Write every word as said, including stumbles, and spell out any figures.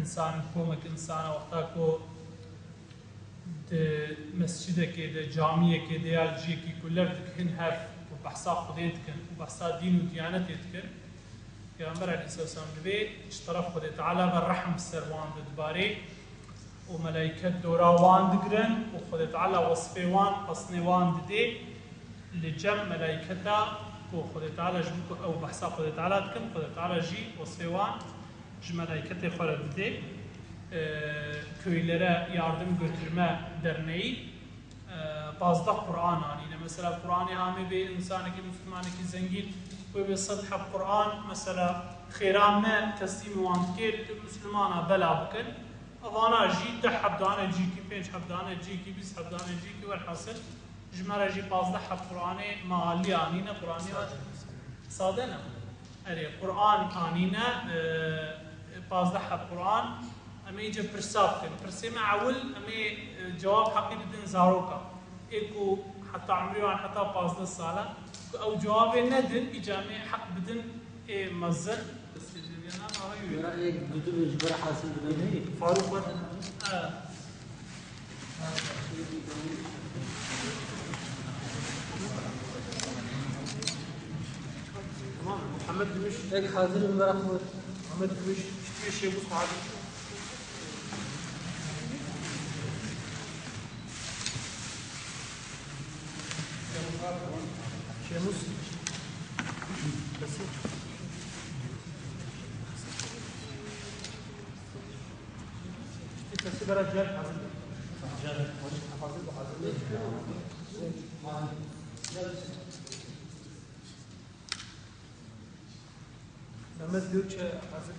Însan, komek însana wexta ku di mescidekê de, camiyekê de ya li ciyekî ku lev dikin hev û behsa Xwedê dikin û behsa dîn û diyanetê dikin, Pêxember aleyhisselam divê ji teref Xwedê Teala ve rehm ser wan de dibarê û melaiket dora wan digirin û Xwedê Teala wesfê wan, hesnê wan didê li cem melaiketa ku Xwedê Teala ji bo ku ew behsa Xwedê Teala dikin, Xwedê Teala jî wesfê wan ji melaiketê xwe re didê. E, Köylere Yardım Götürme Derneği, e, pazdeh Quran anîne. Mesela Quranê amê bê însanekî, mislimanekî zengîn, wê bê sed heb Quran, mesela xêra me teslîmî wan dikê, li mislimana bela bikin. Evana jî deh heb dane cîkî, pênc heb dane cîkî, bîst heb dane cîkî, welhasil ji me re jî pazdeh heb Quranê me alî anîne, Quranê we sade ne. Erê, Quran anîne, e, pazdeh heb Quran, em ê îca pirsa bikin. Pirsê me ewil, em ê, e, cewab heqî bidin zaroka. Ê ku heta emrê wan heta pazdeh sal e, ku ew cewabê nedin, îca em ê heq bidin ê mezin. Destê cêriyan a, aha yû. Ya, ê, dudu ji ber hasil bidin. Faruk var. Ha. Tamam, Muhammed Gümüş. Tek hazır mı bırakmıyor? Muhammed Gümüş, Şemuz hazır. Şemuz. Sesi. Sesi biraz gel, hazır. Gel. Hazır, hazır. Mehmet Gökçe hazır.